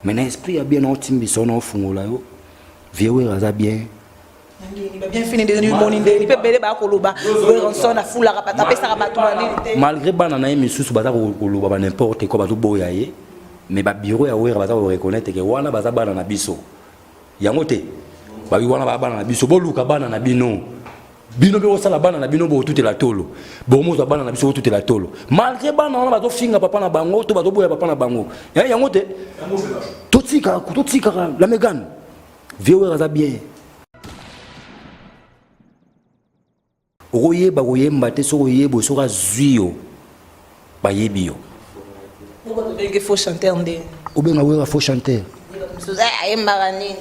Mais na esprit ya bien naotimbisa yo naofungola yo vieux Wera aza bien. Bien fini ndenge nini moni ndenge mpe ebele baya koloba Werrason afulaka bato apesaka bato na nini te. Malgré bana na ye misusu baza koloba ba n'importe quoi bazoboya ye mais ba bureau ya Wera baza ko reconnaître que wana baza bana na biso. Yango te babi wana ba bana na biso boluka bana na bino. Bino mpe bosala bana na bino bokotutela tolo bokomozwa bana na biso botutela tolo malgré bana wana bazofinga papa na bango to bazoboya papa na bango yango te totikaka totikaka la megane vieux Wera aza bien okoyeba koyemba te soki oyeba soki azwi yo bayebi yo obenge faux chanteur nde obenga Wera faux chanteur ayembaka nini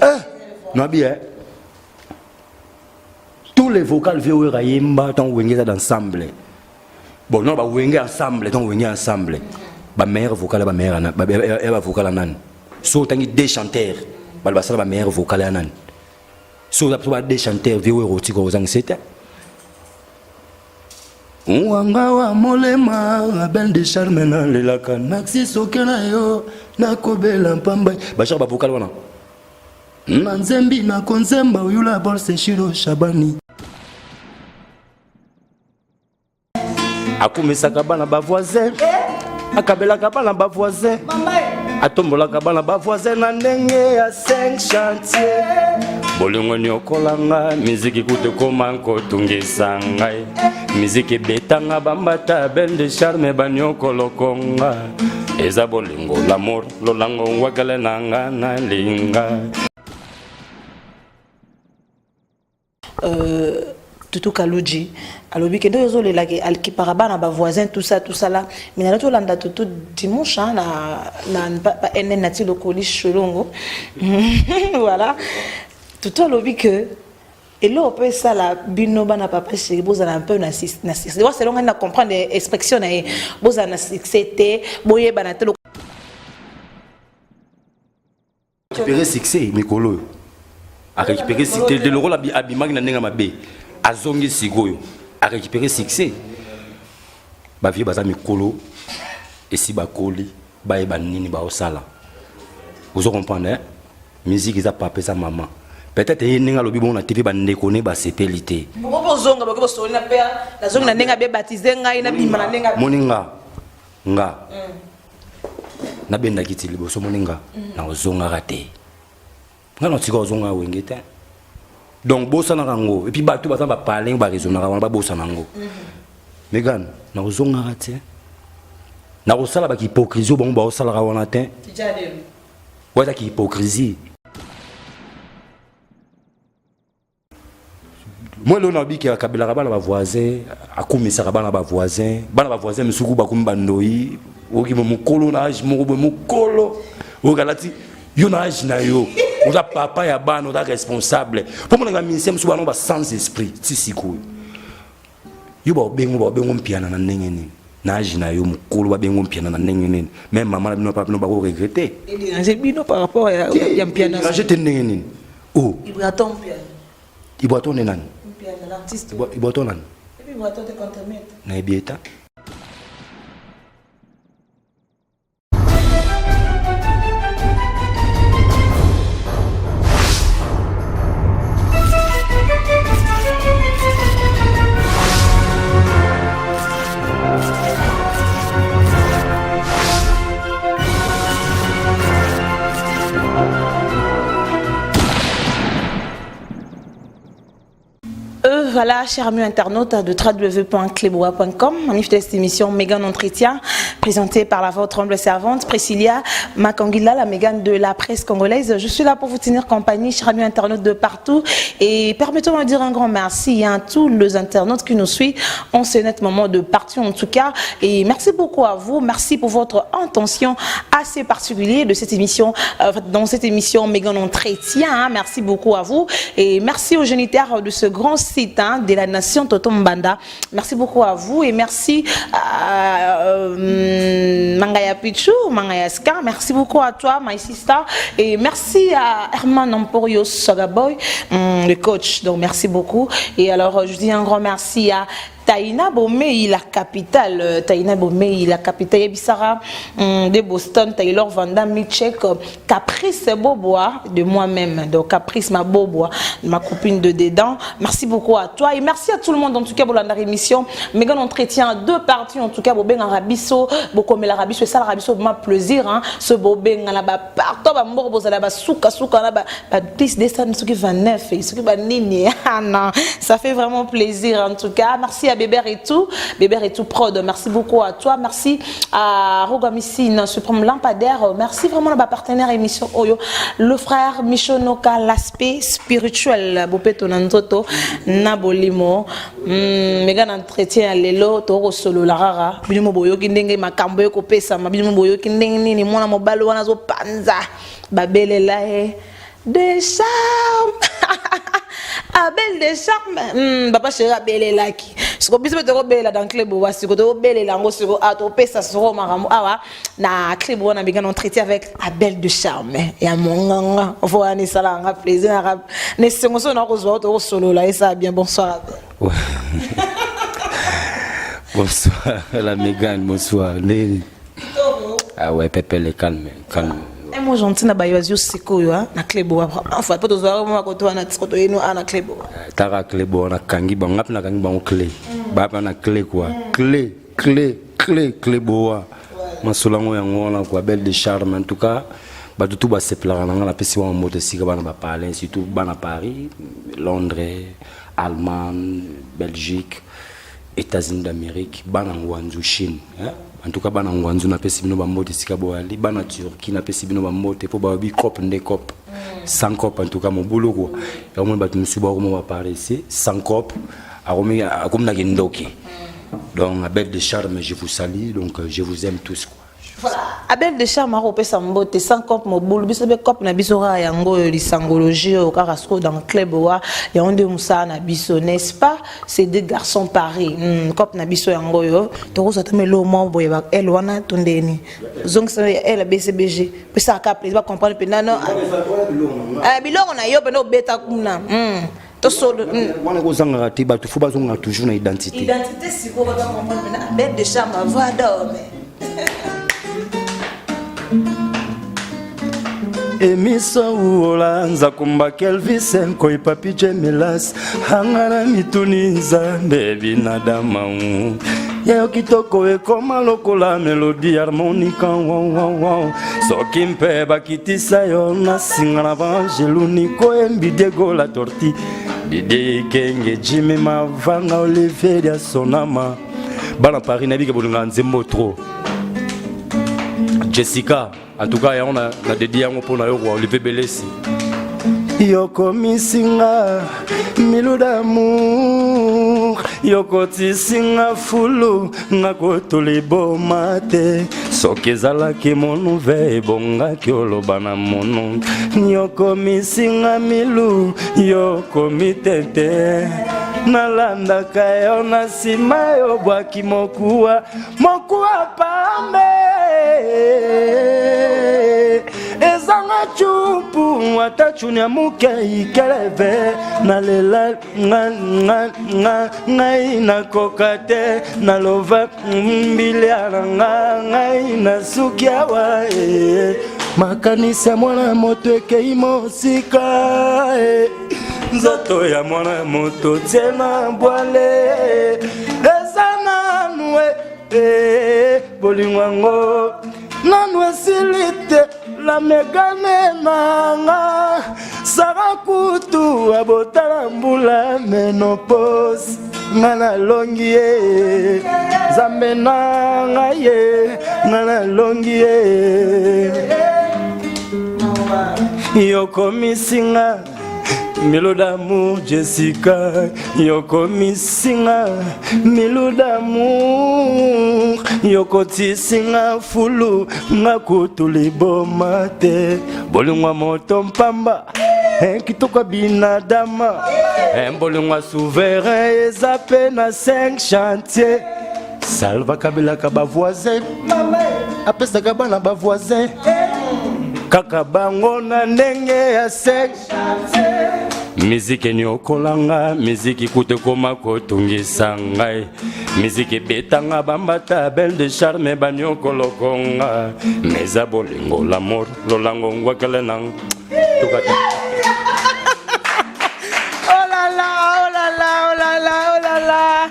nabi eh tous les vocals vieux Wera yemba ntango wenge eza d'ensemble bon non bawenge ensemble ntango wenge ensemble bameilleur vocal ya bameilleur ya bavocal ya nani so otangi deux chanteurs bato basala bameilleur vocal ya nani so oza ba deux chanteurs vieux Wera otika ozangisa te wanga wa molema belle de charme nalelaka naxi soke na yo nakobela mpamba bachar bavocal wana na nzembi nakonzemba oyula bolse shiro shabani akumisaka bana bavoisin akabelaka bana bavoisin atombolaka bana bavoisin na ndenge ya 5 chantier bolingo niokolanga miziki kutu ekoma kotungisa ngai miziki ebetanga bambata belle de charme baniokolokonga eza bolingo l'amour lolango ngwakele na nga nalinga Tutu Kaluji alobi ke nde ozolela ke alkipaka bana ba voisin tout ça tout ça là mais nalati olanda Tutu dimanche hein, na na pa NN nati lokoli sholongo voilà Tutu alobi ke eloko mpe esala bino bana papa chéri bozala un peu na succès wa selon ngai na comprendre expression na ye bozala na succès te boyebana te. Récupérer succès mikolo oyo arécupérer succès de lokola abimaki na ndenge mabe azongi sikoyo arécupérer succès bavie baza mikolo esi bakoli bayeba nini baosala ozo comprendre hein? Musique eza papa eza mama peut-être ye ndenge alobi bongo na tv bandeko ne basepeli te bozonga boke bosoli na père nazongi na ndenge abe baptize ngai nabima na ndenge moninga nga nabendaki ti liboso moninga nakozongaka te nga natika kozongaka wenge te donc bosanaka yango epuis bato baza bapalin baraisonnaka wana babosana yango megan nakozongaka te nakosala baki hypocrisie oyo bango baosalaka wana te oyo ezaki hypocrisie Moi lelo nabiki akabelaka bana ba voisin akumisaka bana ba voisin bana ba voisin misuku bakomi bandoyi oki mokolo na age moko boye mokolo oyoki alati yo na age na yo oza papa ya bana oza responsable mpo monaka ministère mosusu bana ba sans esprit ti sikoyo yo baobengo baobengo mpiana na ndenge nini na age na yo mokolo babengo mpiana na ndenge nini meme mama na bino papa bino bako regrete bino par rapport ya mpiana te ndenge nini oh Ibraton nde nani? Ibraton nani? Nayebi ye ta. Voilà, chers amis internautes de www.cleboa.com, magnifique cette émission Mégane Entretien, présentée par la votre humble servante Priscilla Makangila, la Mégane de la presse congolaise. Je suis là pour vous tenir compagnie, chers amis internautes de partout. Et permettez-moi de dire un grand merci à tous les internautes qui nous suivent en ce net moment de partout en tout cas. Et merci beaucoup à vous. Merci pour votre attention assez particulière de cette émission, dans cette émission Mégane Entretien. Hein. Merci beaucoup à vous. Et merci aux génitaires de ce grand site hein, de la nation Toto Mbanda. Merci beaucoup à vous et merci à Mangaya Pichu, Mangaya Ska. Merci beaucoup à toi, my sister. Et merci à Herman Emporio Sogaboy, le coach. Donc merci beaucoup. Et alors, je dis un grand merci à Taina Bomei la capitale, euh, Taina Bomei la capitale Yebisara mm, de Boston, Taylor Vanda Michek, Caprice Boboa de moi-même. Donc Caprice ma Boboa, ma copine de dedans. Merci beaucoup à toi et merci à tout le monde en tout cas pour la émission. Mais un entretien deux parties en tout cas bobenga biso, bokomela biso et ça biso ma plaisir hein. Ce bobenga na ba partout ba mboko bozala ba suka suka na ba ba plus de 29 et soki ba nini. Ah non, ça fait vraiment plaisir en tout cas. Merci à Bébert et tout, Bébert et tout prod. Merci beaucoup à toi. Merci à Rogamissine, Suprême Lampadaire. Merci vraiment à ma partenaire émission oyo, le frère Michonoka, l'aspect spirituel. Bopeto na nzoto na bolimo. Mega na entretien lelo to solo la rara. Bino mo boyoki ndenge makambo ekopesa, bino mo boyoki ndenge nini mwana mobali wana zo panza. Babelela ye de charme. Abel de charme. Papa chéri abelelaki. Siko biso mpe tokobelela dans club wa siko tokobelela yango siko a topesa siko makambo awa na club wana bika na entretien avec Abel de charme ya monganga. Voilà esala nga plaisir na na esengo so na kozwa tokosolola esala bien. Bonsoir Abel. Ouais. Bonsoir la Mégane, bonsoir. Nini? Ah ouais, Pépé, le calme, calme. Un mot gentil na bayo azio sikoyo na club wa. Enfin, po tozwa mo makoto wana tiko toyeno a na club wa. Taka club wana kangi bango, ngapi na kangi bango clé. Ba pa na clé quoi. Clé, clé, clé, clé boa. Masolo yango yango wana quoi, belle de charme en tout cas. Bato tu basepelaka na nga, napesi bango mbote esika bana bapalin, surtout bana Paris, Londres, Allemagne, Belgique, États-Unis d'Amérique, bana Ngwanzu, Chine, hein? En tout cas bana Ngwanzu, napesi bino bambote esika boyali. Bana Turquie, napesi bino bambote mpo bayobi cop nde cop sans cop. En tout cas mobulu quoi, yango moni bato mosusu bakoma baparese sans cop, akomi akomi na kindoki. Donc Abel de charme, je vous salue. Donc je vous aime tous quoi. Voilà. Abel de charme akopesa mbote sans cop mobulu. Biso mpe cop na biso kaka yango oyo, lisangologie oyo kaka sikoyo dans club wa yango nde mosala na biso, n'est-ce pas? C'est deux garçons paris. Cop na biso yango oyo tokozwa ta melo mwa boye ba ele wana to ndeni zongisa ele BCBG pesaka plaisir bacomprendre mpenza no biloko na yo mpena obeta kuna tosolo. Wana kozangaka te, bato fo bazongaka toujours na identité. Identité sikoyo bato bacomprendre mpena Abel de charme voix d'homme. Emiso uola nzakumba Kelvis nkoi papi Jemilas anga na mituni Nzambe binadama yayo kitoko ekoma lokola melodi harmonika wawawa soki mpe bakitisa yo na singa na bangelu nikoyembi Diego la torti Didi Kenge Jimi Mavanga Olivier dia Sonama. Bana Paris, nayebike bolingaka nzembo trop. Jessica, en tout cas yango na dedi yango mpo na yo kwa Olivier Belesi. Yokomisinga milu d'amour, yokotisinga fulu nga kotoliboma te. Soki ezalaki monuve ebongaki oloba na monu. Yokomisinga milu, yokomi tete nalandaka yo na nsima yobwaki mokuwa mokuwa pambe ezanga cupu ata cuni ya moke ikeleve nalela nga nga nga ngai nakoka te nalova mbilia na nga ngai nasuki awa eh. Makanisi ya mwana moto ekei mosika eh. Nzoto ya mwana moto tie na bwale eza nanu eh, bolingo yango nanu esili te. La megane nanga Sara kutu abotala mbula menopause nga nalongi ye Nzambe na ngai ye nga nalongi ye. Yokomisinga Milo d'amour Jessica, yokomisinga Milo d'amour, yokotisinga fulu nga kutu liboma te. Bolingo ya moto mpamba kitoko ya binadama, bolingo ya souverain eza mpe na 5 chantier. Salva kabelaka bavoisin, apesaka bana bavoisin kaka bango na ndenge ya 5. Miziki eniokolanga, miziki kutu ekoma kotungisa ngai. Miziki ebetanga bambata, belle de charme baniokoloko nga. Meza bolingo l'amour, lolango ngwakele na tokata. Oh là là, oh là là, oh là là, oh là là.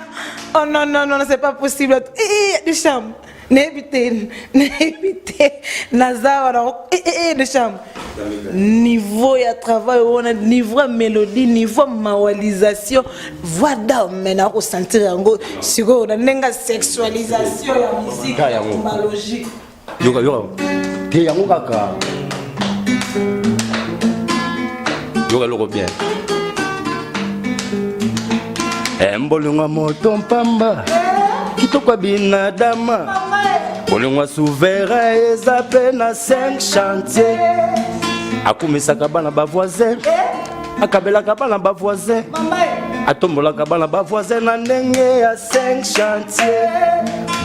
Oh non, non, non, c'est pas possible. Eh, eh, de charme. Nayebi te, nayebi te. Naza wana, eh, eh, eh, de charme. Niveau ya travail wana, niveau ya mélodie, niveau ya mawalisation, voix d'homme na ko sentir yango sikoyo na ndenge ya sexualisation ya musique, Ka yango. logique. Yoka yoka. Te yango kaka. Yoka eloko bien. Embolingo ya moto mpamba kitoko ya binadama bolingo ya souverain eza mpe na 5 chantier akumisaka bana bavoisin akabelaka bana bavoisin atombolaka bana bavoisin na ndenge ya 5 chantier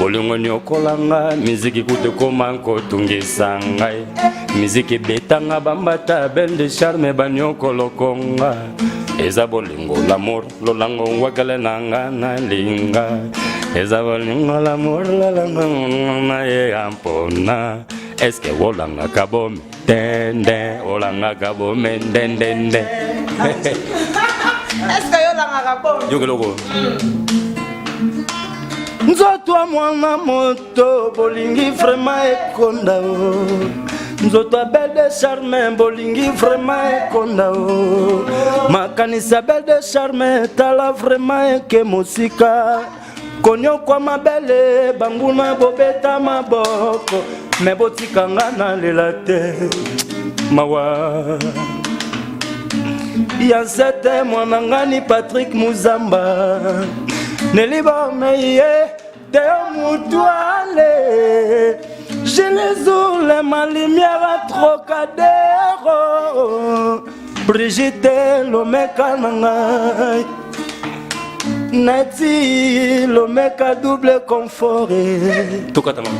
bolingo niokolanga miziki kutu ekoma nkotungisa ngai miziki ebetanga bambata belle de charme baniokoloko nga eza bolingo l'amour lolango ngwakele na nga nalinga eza bolingo l'amour lolango na ye ya mpona eske wolangaka bome ndende olangaka bome ndendende. Est-ce que yo olangaka bome? Yoka eloko. Nzoto ya mwana moto bolingi vraiment ekonda o. Nzoto ya belle de charme bolingi vraiment ekonda o. Makanisi ya belle de charme tala vraiment eke mosika. Konyokwa mabele banguna bobeta maboko me botika nga nalela te mawa ya nsete mwana ngani Patrick Muzamba nelibameye teo mutuale je les oule ma lumière à Trocadéro Brigitte lomeka na ngai nati lomeka double confort tokata mama.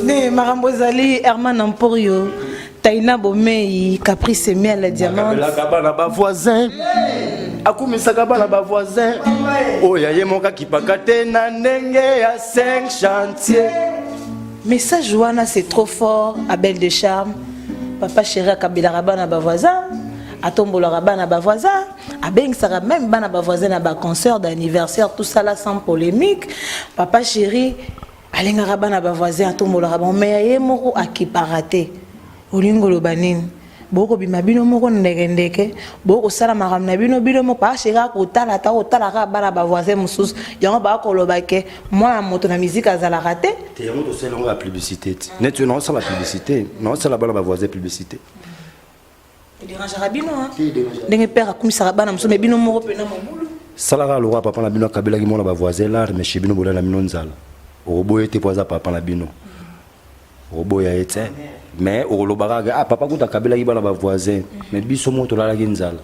Ne makambo ezali Herman Emporio, Taina Bomei, Caprice Miel Diamant. Akabelaka bana ba voisin akumisaka bana ba voisin oyo ya ye moko akipaka te na ndenge ya 5 chantier. Message wana c'est trop fort, Abel de Charme. Papa chéri akabelaka bana ba voisin, atombolaka bana ba voisin, abengisaka même bana ba voisin na ba concert d'anniversaire, tout ça là sans polémique. Papa chéri alingaka bana ba voisin, atombolaka bango, mais ya ye moko akipaka te. Olingi koloba nini? Bokobima bino moko ndeke ndeke, bokosala makambo na bino bino moko. Papa chéri akotala ata kotalaka bana ba voisin mosusu, yango bakoloba ke mwana moto na musique azalaka te. Te yango tosala yango ya publicité ti neti oyo naosala publicité, naosala bana ba voisin publicité. Edérangeaka bino, hein? Ndenge père akumisaka bana mosusu, mais bino moko mpena mobulu. Salaka lokwa papa na bino akabelaki mwana ba voisin l'arme chez bino bolala bino nzala. Okoboya te po aza papa na bino. Okoboya ye te. Mais okolobaka kaka, ah papa kuta akabelaki bana ba voisin, mais biso moko tolalaki nzala.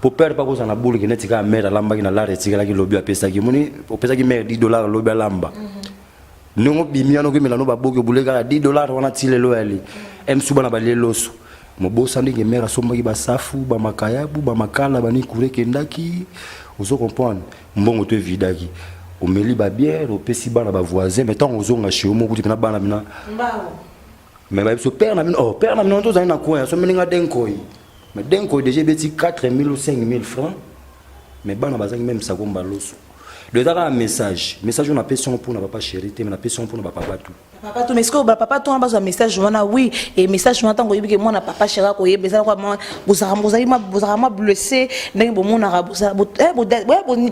Po père pa kozala na boule ke neti kaka mère alambaki na lare etikalaki lobi apesaki. Omoni opesaki mère 10 $ lobi alamba. Ndenge obimi wana okemela no baboki obule kaka 10 $ wana ti lelo yali. Msu bana balie loso. Mobosa ndenge mère asombaki basafu, bamakayabu, bamakala, banikure ekendaki. Ozo comprendre? Mbongo to evidaki. Omeli ba bière, opesi bana ba voisin, mais ntango ozonga chez yo moko kuti pena bana bina. Mbao. Mais ba biso père na bino, oh père na bino tozali na coin, asombeli nga denkoi. Mais denkoi déjà ebeti 4000 ou 5000 francs. Mais bana bazangi même sakomba loso. Donc ezaka un message. Message on apesi yango mpona papa chéri te, mais napesi yango mpona bapapa tout. Papa to, mais est-ce que ba papa to bazwa message wana? Oui, et message wana ntango oyebi ke mwana papa chéri akoyeba eza kwa mwa bozalaka bozali mwa bozalaka mwa blessé ndenge bomonaka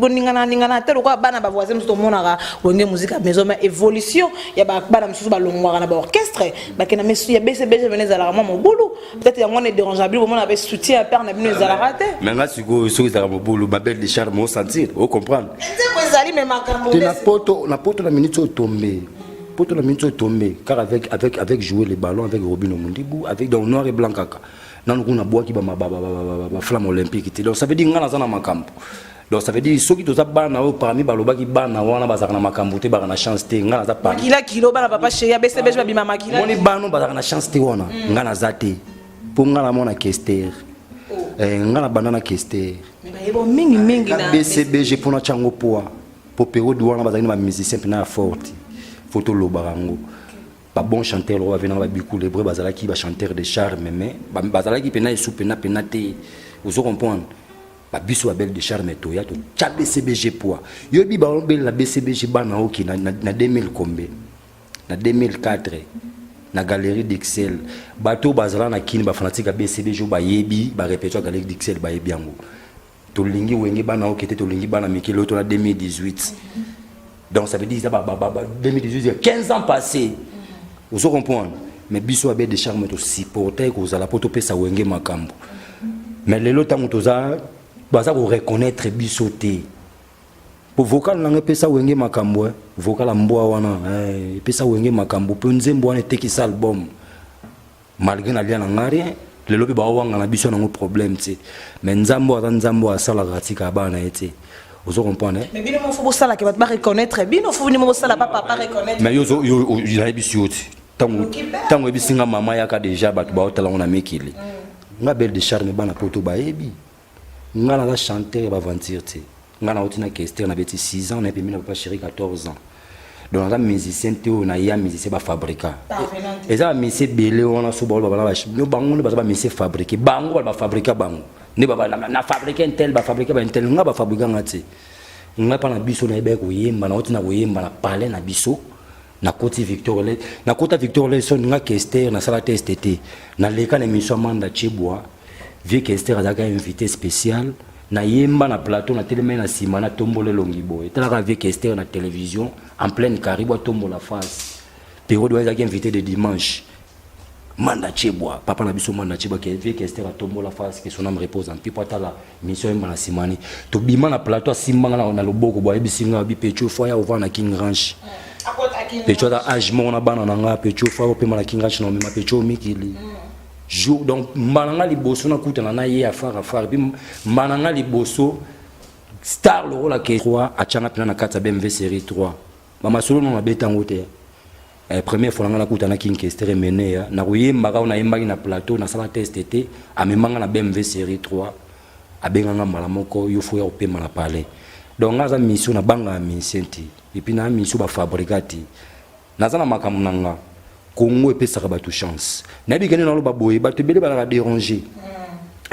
boningana ningana te lokola bana ba voisin mosusu tomonaka Wenge Musica Maison, mais évolution ya bana mosusu balongwaka na baorchestre bakenda mais ya BCBG vene ezalaka mwa mobulu. Peut-être yango wana edérangeaka bino, bomona mpe soutien ya père na bino ezalaka te. Mais nga sikoyo soki ezalaka mobulu, ma belle de charme osentir, ocomprendre. Nzembo ezali me makambo. Te na poto, na poto na minute oyo tombe poto na minute oyo tombe kaka avec jouer les ballons avec Robino Mundibu avec donc noir et blanc kaka nanu kuna bwaki ba ba ba ba flamme olympique te. Donc ça veut dire nga naza na makambo. Donc ça veut dire soki toza bana oyo parmi balobaki bana wana bazalaka na makambo te, baka na chance te, nga naza parmi. Makila kilo bana papa chéri ya BCBG babima makila. Moni bano bazalaka na chance te wana, nga naza te mpo nga na mwana Kester. Nga na banda na Kester. Bayeba mingi mingi na BCBG mpona tyango poa po période wana bazalaki na bamusicien mpena ya forte, fo tolobaka yango, babon chanteur loko bavenanga babiku lebre, bazalaki bachanteur de charme, mais bazalaki mpena esu mpena mpena te. Ozo comprendre? Babiso babelle de charme toya totya BCBG poa. Yoyebi baobelela BCBG bana oki na 2000 kombe, na 2004 na Galerie d'Ixelles. Bato bazala na Kini, bafanatique ya BCBG oyo bayebi barépétition ya Galerie d'Ixelles, bayebi yango. Tolingi Wenge bana oke te, tolingi bana mikili oyo. Tona 2018, donc ça veut dire eza 2018, 15 ans passé. Ozo comprendre? Mais biso abe de charme tosupporte kozala mpo topesa Wenge makambo. Mais lelo ntango toza, baza koreconnaître biso te, po vocal nanga epesa Wenge makambo. Vocal ya mbwa wana epesa Wenge makambo, mpo nzembo wana etekisa album malgré nalia na nga rien. Lelo mpe baowanga na biso nango problème te, mais Nzambe oyo aza Nzambe oyo asalaka, atika bana na ye te. Ozo comprendre? Mais bino moko bosalaka bato bareconnaître bino, fo bino bosala papa reconnaître. Mais yo nayebisi yo te, ntango oyebisi nga mama yaka déjà, bato baotala ngo na mikili. Nga belle de charme, bana poto bayebi nga naza chanteur ya baventure te. Nga nauti na Kester, nabeti 6 ans, nayepemi na Papa Chéri 14 ans. Donc naza musicien te oyo naya musicien bafabrika. Eza bamusicien ebele wana so baolo babala bango nde baza bamusicien fabriqué, bango bala bafabrika bango nde na fabriqué un tel, bafabrika ba un tel. Nga bafabrika nga te. Nga mpa na biso nayebaki koyemba, nauti na koyemba na palais na biso. Nakoti Victor, nakota Victor Leson. Nga Kester nasala test te, naleka na émission Amanda Chebwa. Vieux Kester azalaka invité spécial. Nayemba na plateau, natelemai na nsima, natombola elongi boye, talaka vieux Kester na télévision en pleine karibu, atombola face. Période wana ezalaki invité de dimanche, Manda Chebwa, papa na biso Manda Chebwa. Vieux Kester atombola face, que son âme repose en paix, po atala mission yemba na nsima ni tobima na plateau, asimbanga na loboko boye, ayebisi nga bi pecho fo aya ovanda na King Ranch. Pecho aza age moko na bana na nga. Pecho fo opema na King Ranch, na omema pecho mikili jour. Donc mbala nga liboso nakutana na ye afar afar, et puis mbala nga liboso star lokola ke 3 atianga mpena na kati ya BMW série 3. Bamasolo no nabetango te. Première fois nanga nakutana King Kester Emeneya, nakoyembaka oyo nayembaki na plateau, nasala test te, amemanga na BMW série 3, abenganga mbala moko: yo fo ya kopema na palais. Donc nga aza mission, nabangaka mission te, et puis na mission bafabrika te. Naza na makambo na nga. Congo epesaka bato chance. Nayebi kende naloba boye, bato ebele balaka déranger.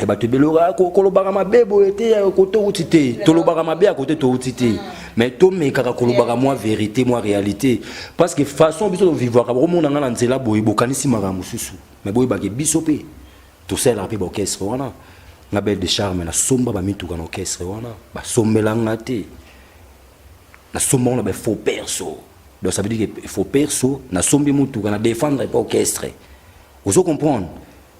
Bato ebele kolobaka mabe boye te, kote outi te, tolobaka mabe ya kote touti te, mais tomekaka kolobaka mwa vérité, mwa réalité, parce que façon biso tovivwaka, bokomona nga na nzela boye, bokanisi makambo mosusu, mais boyebake biso mpe tosalelaka mpe baorchestre wana. Nga belle de charme nasomba bamituka na orchestre wana, basombelanga te, nasomba ngo na bafaux perso. Donc ça veut dire que faux perso nasombi mutuka na défendre mpe orchestre. Ozo comprendre?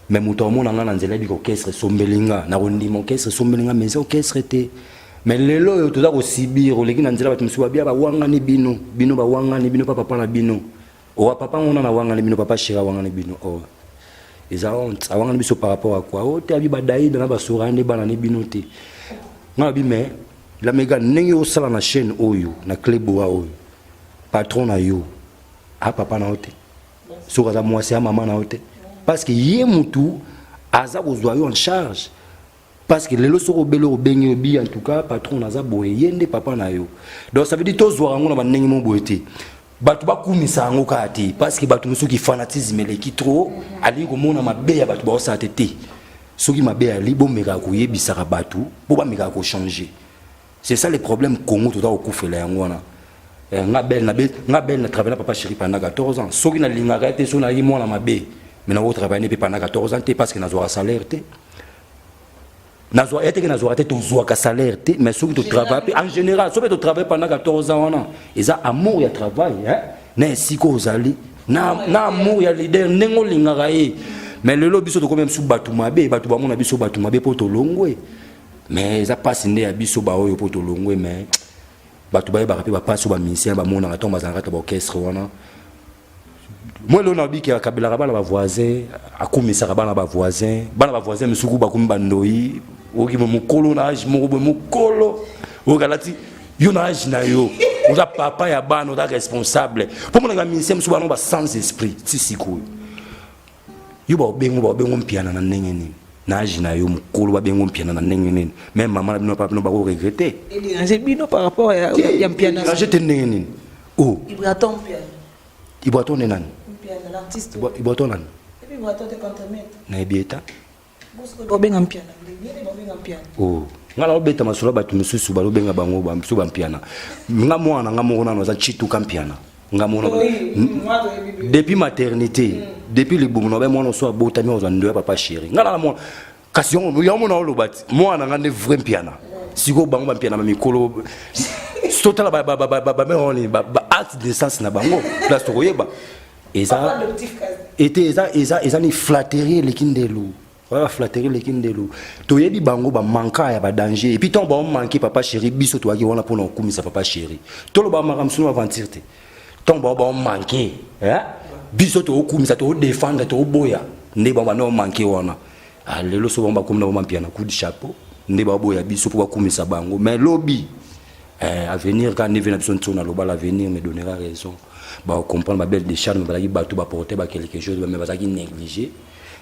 Mais moto amona nga na nzela, yebika orchestre esombeli nga, nakondima orchestre esombeli nga, mais eza orchestre te. Mais lelo oyo toza kosibir, oleki na nzela, bato mosusu babia bawangani bino, bino bawangani bino pa papa na bino. Owa papa ngona na wangani bino, papa chéri awangani bino. Oh, eza honte. Awangani biso par rapport à quoi? O te, abi badaida na basora nde bana ne bino te. Nga nabi, mais lamega ndenge osala na chaîne oyo na Cleboa oyo, patron na yo a papa na yo te, soki aza mwasi, ya mama na yo te, parce que ye mutu aza kozwa yo en charge. Parce que lelo soki obeli, obengi, obi en tout cas patron naza boye, ye nde papa na yo. Donc ça veut dire tozwaka yango na bandenge mo boye te, bato bakumisa yango kaka te, parce que bato mosuki fanatisme eleki trop, alingi komona mabe ya bato baosala te. Te, soki mabe ali, bomekaka koyebisaka bato mpo bamekaka kochanger. C'est ça le problème. Congo toza kokufela yango wana. Nga bel na travaille na Papa Chéri pendant 14 ans. Soki nalingaka ye te, soki nalaki mwana mabe, mais nakotravaille mpe pendant 14 ans te, parce que nazwaka salaire te. Nazwa ye teke, nazwaka te, tozwaka salaire te. Mais soki totravaille mpe en général, soki mpe totravaille pendant 14 ans wana, eza amour ya travail, hein? Na esika ozali na amour ya leader, ndenge olingaka ye. Mais lelo biso tokomi biso bato mabe, bato bamona biso bato mabe mpo tolongwe. Mais eza mpasi nde ya biso baoyo mpo tolongwe. Mais bato bayebaka mpe bapasi oyo bamusicien bamonaka ntango bazalaka kati ya baorchestre wana. Moi lelo nabiki akabelaka bana bavoisin, akumisaka bana bavoisin, bana bavoisin misuku bakomi bandoi. Oki mokolo na age moko boye, mokolo oyoki alati yo na age na yo, oza papa ya bana, oza responsable, mpo monaka bamusicien mosusu bana ba sans esprit. Ti sikoyo yo baobengo, baobengo mpiana na ndenge nini? Na age na yo, mokolo, babengo Mpiana na ndenge nini? Même mama na bino, papa bino bako regretter. Edéranger bino par rapport ya Mpiana? Déranger te, ndenge nini? O. Ibraton Mpiana. Ibraton nde nani? Mpiana l'artiste. Ibraton nani? Et puis Ibraton te contremaître. Nayebi eta. Bobenga Mpiana, ndenge bobenga Mpiana. O, nga na obeta masolo ya bato mosusu, balobenga bango bamosusu bampiana. Nga mwana nga moko nano aza Chituka Mpiana. Nga moko depuis maternité, depuis libumu na be, mwana oso abotami ozwa ndo ya papa chéri. Nga na mwana kasi yango mona oloba ti mwana nga nde vrai Mpiana. Sikoyo bango bampiana bamikolo, totala bamere baacte de naissance na bango, place tokoyeba eza ete eza ni flatterie eleki ndelo. Oya, baflatterie eleki ndelo. Toyebi bango bamanka ya badanger. Et puis ntango baomanke papa chéri, biso toyaki wana mpona kokumisa papa chéri. Toloba makambo mosusu, aventure te. Ntango bao baomanke, biso tookumisa, toodefendre, tooboya nde bango banda omanke wana. Lelo so bango bakomi na bango Mpiana, coup de chapeau nde baoboya biso mpo bakumisa bango. Mais lobi, avenir kaka ndenge na biso ntiso naloba, l'avenir me donnera raison. Bakocomprendre babelle de charme bazalaki bato baporte ba quelque chose, mais bazalaki négligé.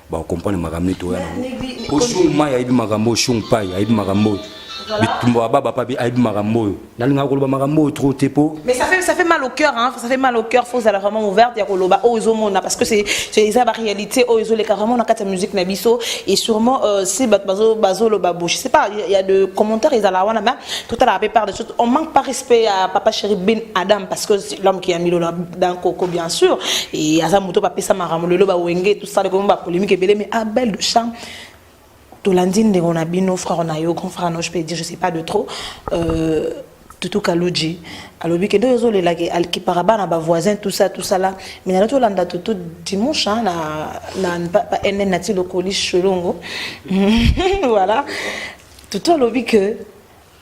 Bakocomprendre makambo neti oya nango. Oshung mai ayebi makambo oyo, Shung Pai ayebi makambo oyo, bitumba baba papi ayebi makambo oyo. Nalingaka koloba makambo oyo trop te po Mais ça fait mal au cœur, hein. Ça fait mal au cœur. Faut aller vraiment ouverte, ya koloba oyo mona, parce que c'est ça la réalité. Oyo les vraiment na kati ya musique na biso et sûrement c'est bato bazo bazo loba bo. Je sais pas, il y a de commentaires ils ala wana, mais tout à la plupart des choses, on manque pas respect à papa chéri Ben Adam, parce que c'est l'homme qui a mis le dans coco, bien sûr, et aza moto bapesa makambo lelo ba Wenge, tout ça, comme ba polémique ebele. Mais Abel de Charme, tolandi ndeko na bino, frère na yo, grand frère no, je peux dire, je sais pas de trop, Tutu Kaluji alobi ke nde ozolelaki alkipaka bana bavoisin, tout ça, tout ça là. Mais nalo tolanda Tutu dimanche, hein, na pa nn na ti lokoli Sholongo. Voilà, Tutu alobi ke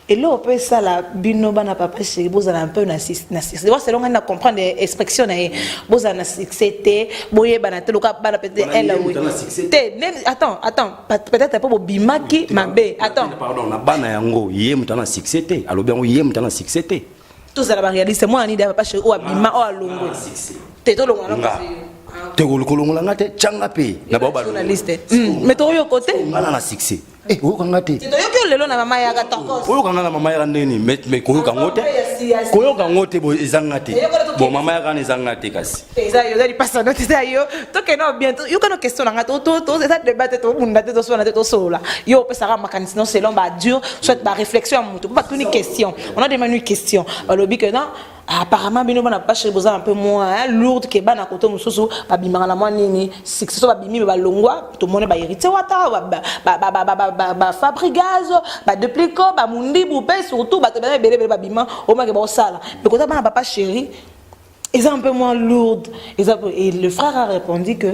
eloko mpe esala bino bana papa chéri bozala un peu na succès wa, selon ngai na comprendre expression na ye, bozala na succès te, boyebana te loka bana peut-être elle oui te. Attends, attends, peut-être mpo bobimaki mabe. Attends. Pardon, na bana yango, ye moto ana succès te. Alobi yango, ye moto ana succès te. Tozala baréaliste. Mwana nini papa chéri oyo abima, oyo alongwe te? Tolongwa. Nga te, kolongola nga te, tyanga mpe na bao. Journaliste, mais toyoko te. Nga na succès, oyokanga te. Toyoki yo lelo na mama yaka tokos. Oyokanga na mama yaka ndeni? Mais koyoka ngo te, koyoka ngo te, boye ezanga te. Bon, mama yaka wana ezanga te kasi. Eza yo, eza lipasa no te, eza yo. Tokende bien, yokano question na nga. Eza débat te, tobunda te, toswana te, tosolola. Yo opesaka makanisi no selon badur soit baréflexion ya motu. Mpo batuni question, on a demandé une question, balobi que non, apparemment bino bana papa chéri boza un peu moins, hein, lourde ke bana koto mosusu babimaka na mwa nini succès. So babimi, balongwa, tomoni bahéritier Wata, bafabrigaz, badeplico, bamundibu mpe surtout bato bana ebele ebele babima omake baosala. Mais kota bana papa chéri eza un peu moins lourde. Et le frère a répondu que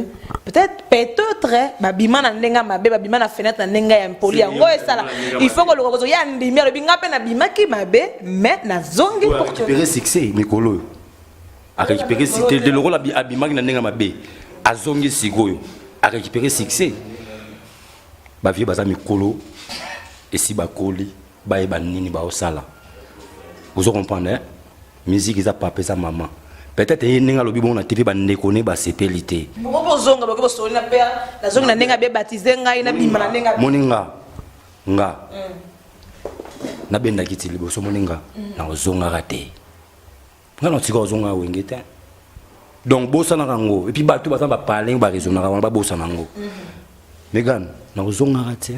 peut-être, peut-être babima na ndenge mabe, babima na fenêtre na ndenge ya mpoli. Yango esala il faut koluka kozo ya ndimi. Alobi nga mpe nabimaki mabe, mais nazongi pour récupérer succès. Mikolo oyo arécupérer succès de lokola abimaki na ndenge mabe, azongi sikoyo, arécupérer succès. Bavie baza mikolo, esi bakoli, bayeba nini baosala. Ozo comprendre, hein? Musique eza papa, eza mama. Peut-être ye ndenge alobi bongo na TV, bandeko ne basepeli te. Bongo bozonga, boke bosoli na père, nazongi na ndenge abe baptiser ngai, nabima na ndenge. Moni nga, nga nabendaki ti liboso. Moni nga, nakozongaka te. Nga na tika kozongaka Wenge te. Donc bosanaka yango. Et puis bato baza bapalin, baraisonnaka wana, babosana yango. Megan, nakozongaka te,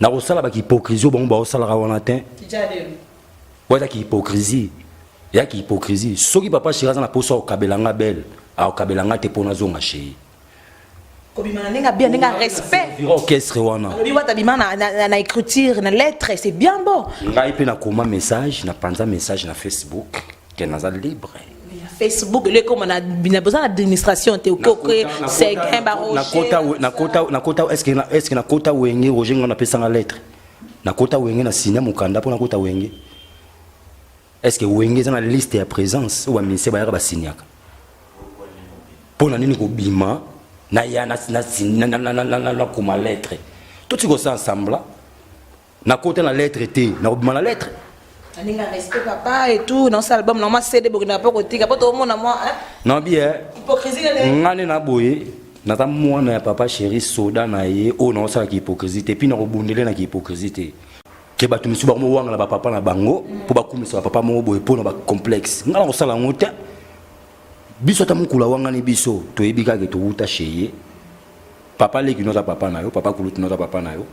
nakosala baki hypocrisie oyo bango baosalaka wana te. Po ezaki hypocrisie, eyaki hypocrisie. Soki papa chéri aza na posa akokabela nga bele, akokabela nga te mpo nazonga chez. Kobima na ndenge bien, ndenge ya respect. Orchestre wana. Alobi wata bima na écriture, na lettre, c'est bien bon. Ngai mpe nakoma message, napanza message na Facebook ke naza libre. Facebook eleko ekoma na boza na administration te, okoke Seguin. Nakota, est-ce nakota Wenge? Roger nga napesanga lettre, nakota Wenge, na sinya mokanda mpo nakota Wenge. Est ce que Wenge eza na liste ya présence oyo baministère bayaka basignaka? Mpo na nini kobima naya nakoma lettre? Toti kosala semblant, nakota na lettre te, nakobima na lettre. Aninga respect papa et tout dans album na moi CD, bokenda mpo kotika po tomona moi. Nabi hypocrisie. Nga nde na boye. Naza mwana ya papa chéri, soda na ye oyo naosalaka hypocrisie te, puis nakobundele na hypocrisie te. Ke bato misusu bakomowangana bapapa na bango mpo bakumisa bapapa moko boye mpo na bacomplexe, ngai nakosala yango te. Biso ata mokolo awangani biso, toyebi kaka towuta chez ye. Papa leki no aza papa na yo, papa kulutu no aza papa na yo.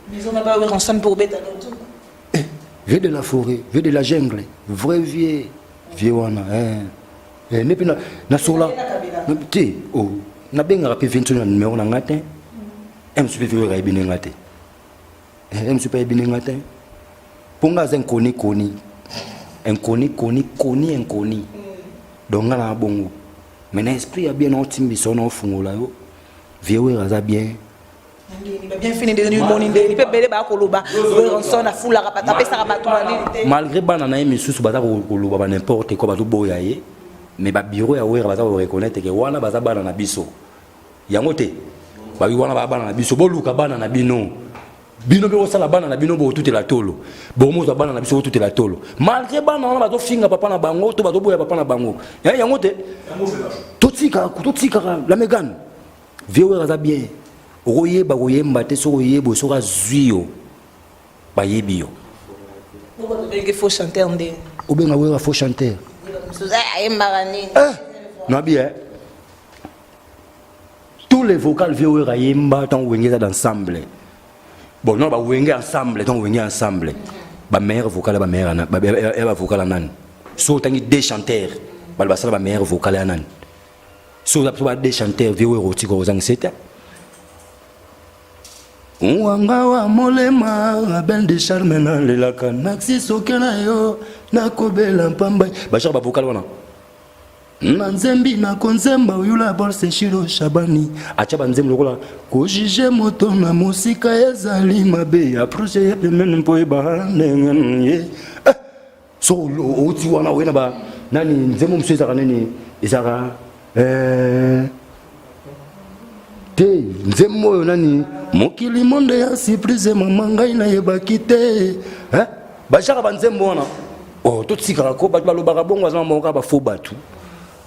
Eh, vieux de la forêt, vieux de la jungle, vrai vieux, vieux wana, eh. Eh, ne mpe nasola te, oh, nabengaka mpe vieux na numéro na ngai te. Mosu mpe vieux ayebi nde nga te, mosu mpe ayebi nde nga te, mpo nga aza inconnu, koni inconnu, koni koni inconnu. Donc nga na bongo, mais na esprit ya bien, naotimbisa yo, naofungola yo, vieux Wera aza bien. Bien fini ndenge moni ndenge mpe ebele bakoloba Werrason afulaka bato, apesaka bato banini te. Malgré bana na ye misusu baza koloba ba n'importe quoi, bazoboya ye, mais babureau ya Wera baza koreconnaître ke wana baza bana na biso. Yango te babi wana baa bana na biso. Boluka bana na bino, bino mpe kosala bana na bino, botutela tolo, bomozwa bana na biso, botutela tolo, malgré bana wana bazofinga papa na bango to bazoboya papa na bango. Yango te, totikaka, totikaka la Mégane. Vieux Wera aza bien. Okoyeba koyemba te soki oyeba, soki azwi yo, bayebi yo. Obenge faux chanteur nde? Obenga Wera faux chanteur? Ayembaka nini? Nabi tous les vocals vieux Wera yemba ntango Wenge eza d'ensemble, bon, non, bawenge ensemble, ntango Wenge ensemble, bameilleur vocal ya bameilleur ya bavocal ya nani? So otangi deux chanteurs balo basala bameilleur vocal ya nani? So oza biso ba deux chanteurs, vieux Wera otika ozangisa te. Wanga wa molema, Belle de Charme, nalelaka naxi soki na yo nakobela mpamba, bachar bavocal wana na nzembi nakonzemba oyula bolse. Shiro Shabani atya banzembo lokola kojuger moto na mosika ezali mabe, approche ye pembeni mpo yeba ndenge ye. So outi wana, oye na ba nani, nzembo mosusu ezalaka nini, ezalaka te, nzembo oyo nani, mokili monde ya surprise, mama ngai nayebaki te. Bajaka banzembo wana, oh, totikaka ko bato balobaka bongo, aza moko kaka bafaux bato.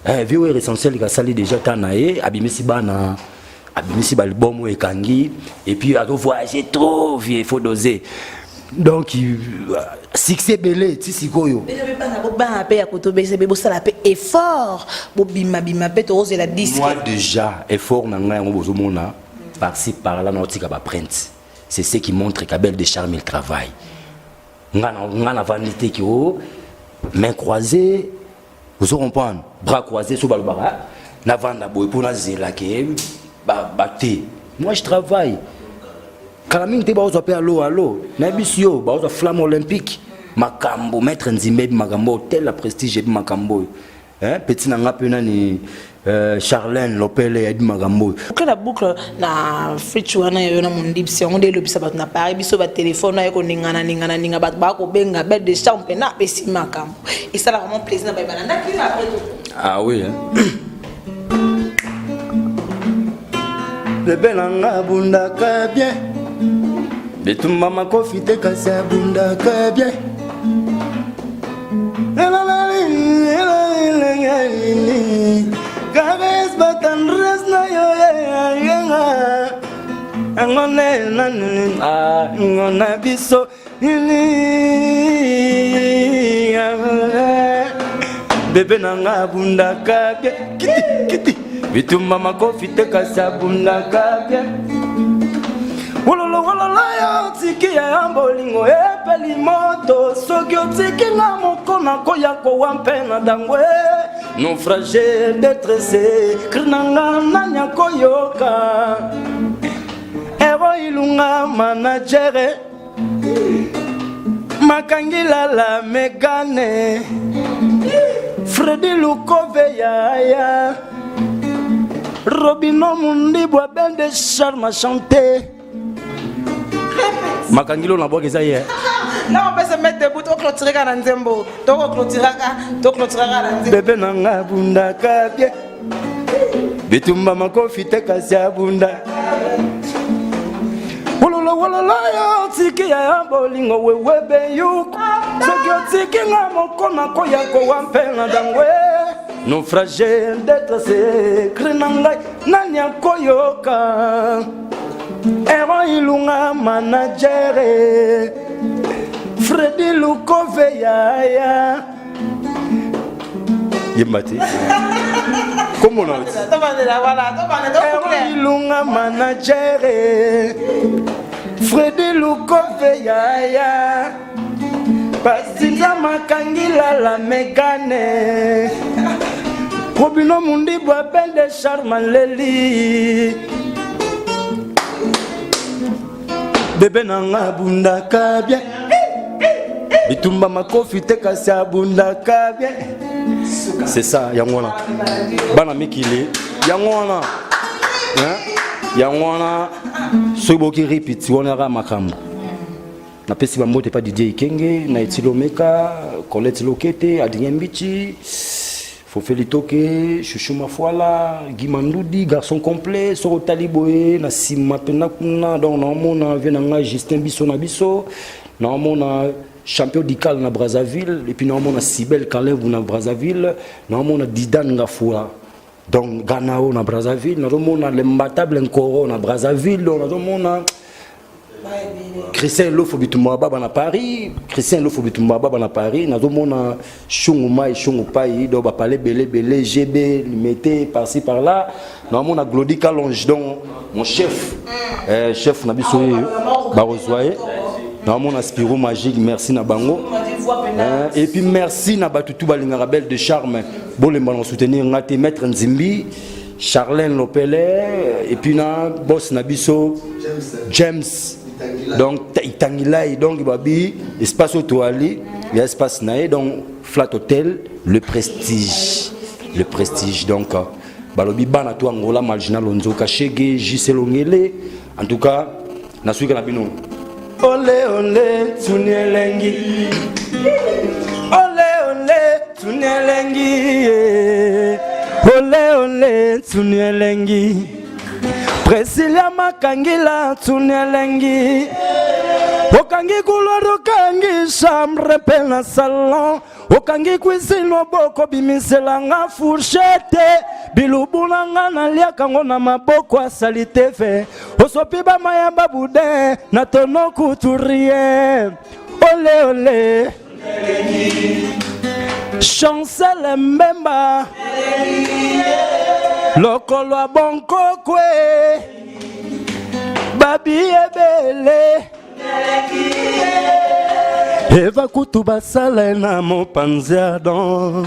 Vieux Wera, essentiel kasali déjà ta na ye, abimisi bana, abimisi baalbum oyo ekangi, et puis azovoyage trop. Vieux, faut doser. Donc succès ebele ti sikoyo. Bana, bobanga mpe ya kotobesa mpe bosala mpe effort, bobimabima mpe, tokozela disque. Moi déjà effort na ngai yango bozomona par-ci par-là, naotika baprinte, c'est ce qui montre que Belle de Charme, il travaille. Nga navandi te ki o main croisée, ozo comprendre, bras croisé, so balobaka navanda boye mpo nazela ke bate. Moi je travaille. Kala mingi te baozwa mpe alo alo, nayebisi yo, baozwa flamme olympique. Makambo maître Nzimbe ebi, makambo hotel la prestige ebi, makambo oyo petit na nga mpe nani, Charlène Lopele yebi makambo oyo. Boucle la boucle na fritch wana yo na mondibisi yango nde elobisa bato na Paris. Biso batelefone aye koningana ningana ninga, bato baa kobenga Belle de Charme mpe na apesi makambo, esala vraiment plaisir na bayebana ndaki après tout. Ah oui, hein? Bebe na nga abundaka bien, bitumba makofi te, kasi abundaka bien. Caresse batendresse na yo yenga yango nde ngo na biso. Bebe na nga abundaka bien, kiti kiti bitumba makofi te, kasi abundaka bien. Wololo wololo, yo otiki ya bolingo epeli moto, soki otiki nga moko nakoya kowa mpe na dangwe, naufrage détresse, cri na nga nani akoyoka? Ero Ilunga, manager Makangi Lala, Megane Fredi Lukove, yaya Robino Mundibwa, Belle de Charme chanté Makangilo na bwaka eza ye. Na opesa mettre debout, toclôturer kaka na nzembo, tokoclôturaka, toclôturaka na nzembo. Bebe na nga abundaka bien, bitumba makofi te, kasi abunda. Wololo wololo, yo otiki ya bolingo wewe beyuku, soki otiki nga moko nakoya kowa mpe na dangwe. Naufrage d'être secret na ngai nani akoyoka Ero Ilunga manager Freddy Lukove yaya yemba te kombo na Ero Ilunga manager Freddy Lukove yaya Pasinza makangila la megane Robino Mundibwa bende charme leli Bebe nanga abundaka bien bitumba makofi te kasi abundaka bien c'est ça yango wana bana mikili yango wana yango wana soki boki ripiti wana yaka makambo Napesi ba mbote pa Didier Ikenge, na Etilo Meka, Colette Lokete, Adrien Mbichi, Fofe Litoke, Chouchou Mafuala, Guy Mandudi, garçon complet, Soro Taliboye, na sima pena kuna, donc naomona vie na ngai Justin Biso na biso, naomona champion dical na Brazzaville, et puis naomona Sibel Kalev na Brazzaville, naomona Didan Ngafua. Donc Ganao na Brazzaville, nazomona l'imbattable Nkoro na Brazzaville, donc nazomona Christian Lofo bitumba baba na Paris, Christian Lofo bitumba baba na Paris, nazomona Shungu Mai Shungu Pai, donc ba parler belé belé GB limité par-ci par-là, nazomona Glody Kalonge donc mon chef, eh, chef na biso bakozwa ye. Nazomona Spiro Magique, merci na bango. Eh, et puis merci na bato tout balingaka belle de charme, bolemba na soutenir nga te maître Nzimbi. Charlène Lopele et puis na boss na biso James donc Itangilai donc babi espace otoali il y a espace na ye donc Flat Hotel le prestige le prestige donc balobi bana to Angola marginal Onzoka Shege JC Longele en tout cas nasuki na bino ole ole tuni elengi ole ole tuni elengi ole ole tuni elengi Priscilla Makangila tuni elengi okangi couloir okangi chambre mpe na salon okangi cuisine loboko bimisela nga fourchette bilubu na nga naliaka ngo na maboko asali te fe osopi bamaya babude na tono couturier ole ole chancel mbemba lokolo ya bonkokwe babi ebele Eva kutu basala na mopanzi Adam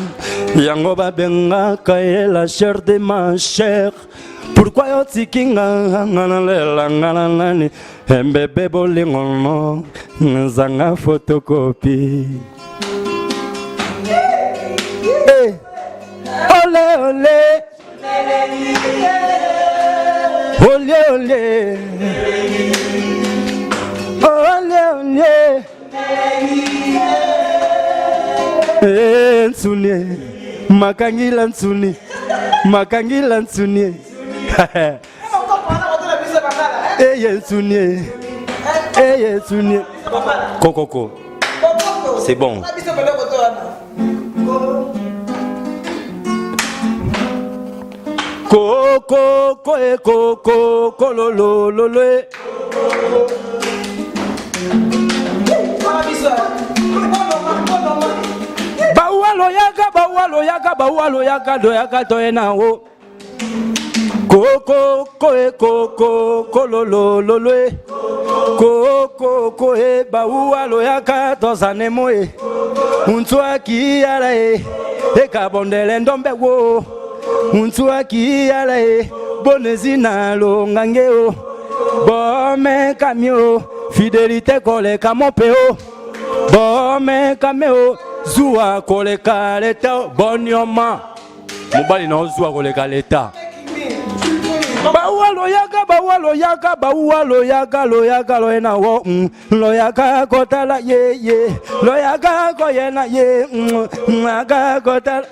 yango babengaka ye la chair de ma chair pourquoi yo otiki nga nga nalela nga na nani mbebe bolingo no nzanga photocopie hey. Ole ole Olé olé Olé olé Eh, Nsuni Makangila Nsuni Makangila Nsuni Eye Nsuni Eye Nsuni Kokoko C'est bon. Koko ko e koko kololo lolo e. Bawa loyaka bawa loyaka bawa loyaka doyaka toyena wo. Koko ko e koko kololo lolo e. Koko ko e bawa loyaka tozane mo e. Muntu akiyala e ekabondele ndombe wo. Muntu akiyala e bonezi na longange o. Bome kamio fidelité koleka mope o. Bome kameo zuwa koleka leta o. Bonioma. Mobali na ozwa koleka leta. Bawa loyaka bawa loyaka bawa loyaka loyaka loyena wo loyaka kotala ye ye loyaka koyena ye aka kotala.